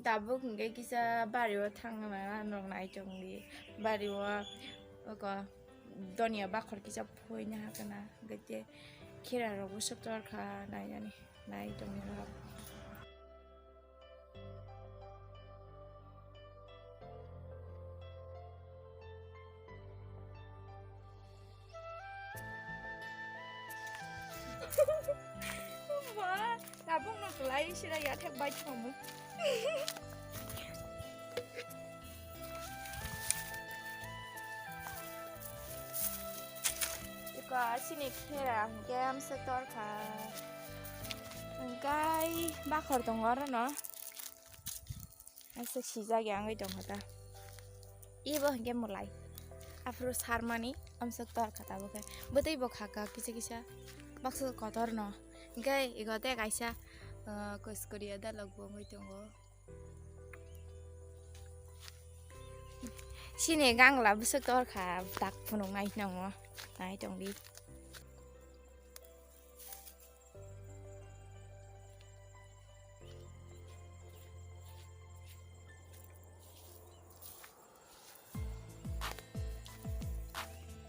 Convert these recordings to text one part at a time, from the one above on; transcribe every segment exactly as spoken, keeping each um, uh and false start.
Tabuk hwnkhe kisa bari o thangna norok nai tongdi. Bari o oko donya bakhor kisa phuina hakana. Hwnkhe khera rok bwswk torkha nai nani nai tongni norok. Wah, tabuk no kelai sira ya thek bai chomo. Iko sini khera hwnkhe amswk torkha. Hwnkhe bakhor tongo oro no. Aswk sijak ya wngwi tongkha ta. Ibo hwnkhe mwlai. Aphuru sarmani amswk torkha tabukhe. Bwtwi bo khaka kisa kisa baksa kotorno. Hwnkhe igo tei kaisa, ah, kuskuriya dalok bo wngwi tongo. Sini gangla bwswk torkha dak phunuknai nongo. Nai tongdi.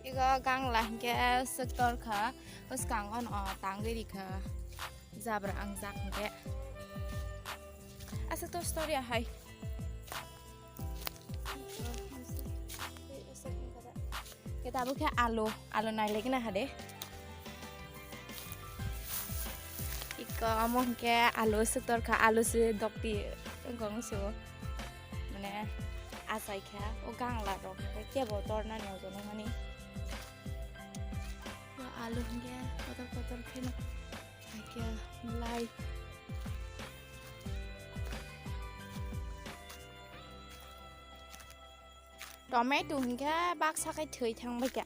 Igo gangla hinkhe swk torkha, bwskango no tangwi rikha, jabra angjak hinkhe. Asa to story ahai. Kita abo khe alu, alu nailai gana hade. Iko amo hwnkhe alu se torkha, alu se dokti wngkha wngse o. Mane achai kha, o gangla rok hwnkhe kebo torna ni ojono mani. O alu hwnkhe kotor kotor kheno. Hakhe belai. Tomato hwnkhe baksa khe thwi thang bai kha.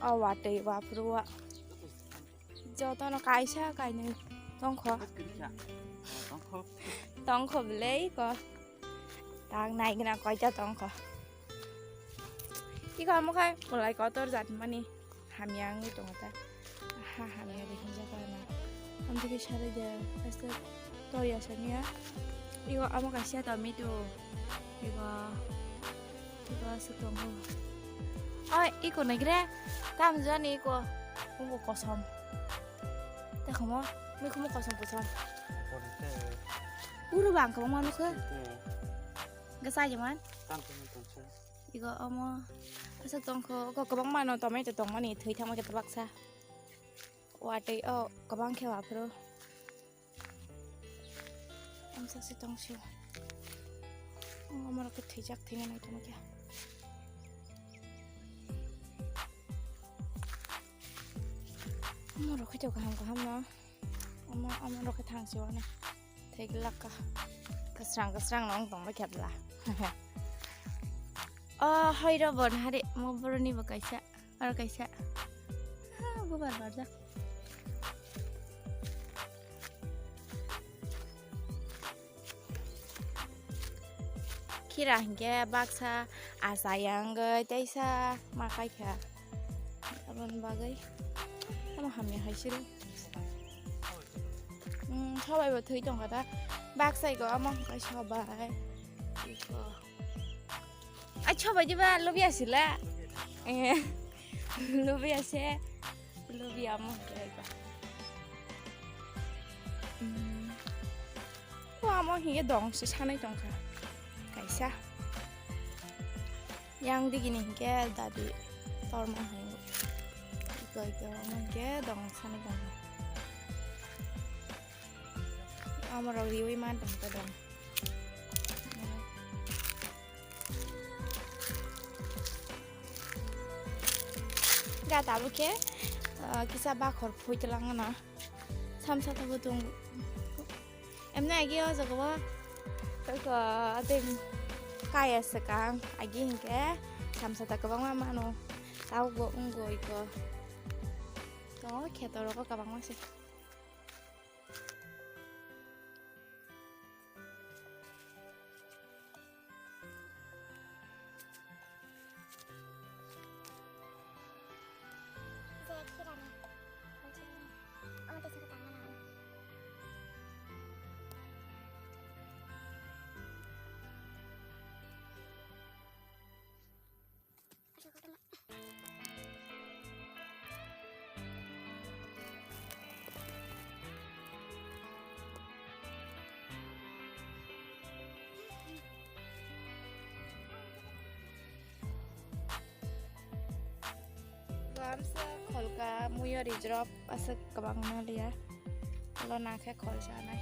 O watwi waphuru o. Jotono kaisa kainwi tongkho. Tongkho belai ko. Tak nai gana koita tongkho. Iko amo khai belai kotor jat mani. Hamya wngwi tongo ta. Ha, hamya de hinjak arona. Amtwi khe sarai de, aste tori asaniya. Igo amo kaisa tomato. Igo, igo aswk tongo. Oi, iko naikre. Tam jani iko. Iko kosom. Te khomo, mui khomo kosom kosom. Uro bang khomo manu khe. Gasa jaman. Igo omo aswk tongkho, oko kwbangma no tomato tongmani thwi thangma khe baksa. Watwi o kwbang khe waphuru. Amsa se tong sio. Omo rok khe thwijak thwinani tongma khe. Omo rok khe to kaham kaham no. Omo, omo rok khe thang sio na. Thai glak ka. Kwsrang kwsrang no wng tong bai khe bla. O hoi ro bon hari mo boroni bo kaisa. Aro kaisa. Ah, bubar barjak. Khira hinkhe baksa achai wngwi teisa ma kaikha. Aboni bagwi tamo hamya hai siro. Hmm, sobai bo thwi tongkha da. Baksa iko amo hwnkhe sobai. Iko. Ai, sobai diba lobya sila. Eh, lobya se. Lobya amo hwnkhe iko. Hmm. O amo hwnkhe dong se sanai tongkha. Kaisa. Yang digini hwnkhe dadi torma hai. Iko iko amo hwnkhe dong sanai tongkha. Amo rok riwi man tongkha dong. Ga tabuk khe, ah, kisa bakhor phui twlang no. Samsa tabuk tung. Emne agi o jaga o. Koko, tei kaya swkang. Agi hinkhe samsa ta kwbangma mano. Tabuk bo wngwi ko. Tongo kheto rogo kwbangma se. Amsa kholka muiyo rijrop aswk kwbangma liya. Lo nakhe khol sanai.